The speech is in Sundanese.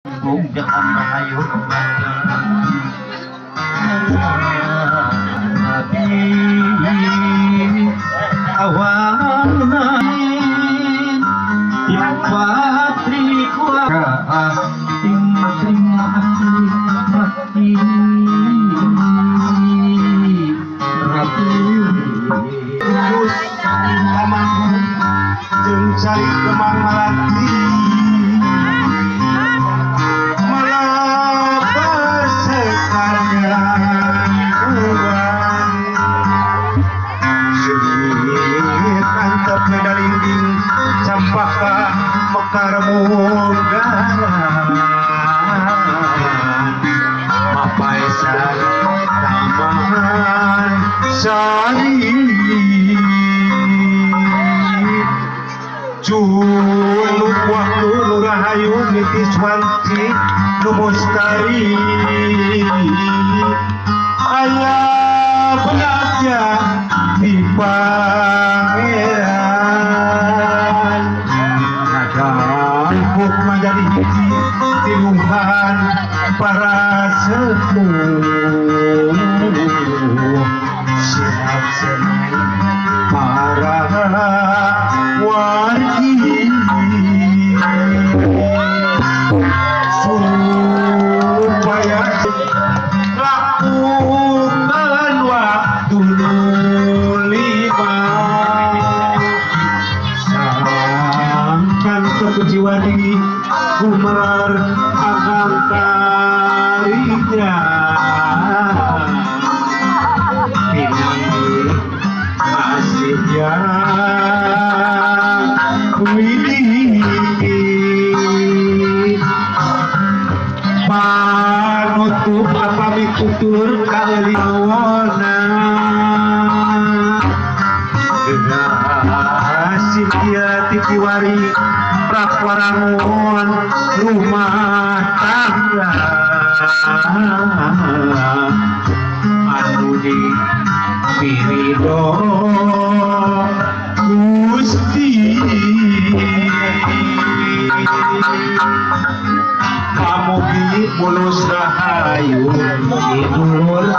Bonggaan rahayu Nabi awalna jeung cai kemang malati melapar sekarang urang sengit antep medalinding campaka mekar munggaran mapaesan taman sari Culuk waktu nurahayu nitis wanci numustari ayah pengaja di pangeran nagampuk menjadi hiji tiluhan para sepuh siap senang para wargi supaya lakukan waktu lima sangkan kejiwa diri gumelar akan tarinya pinangi masih yang widi panutup apa mikutur kaliwona Sintia titiwari prakwarangon rumah tangga anu di pirido Gusti pamugi mulus rahayu idul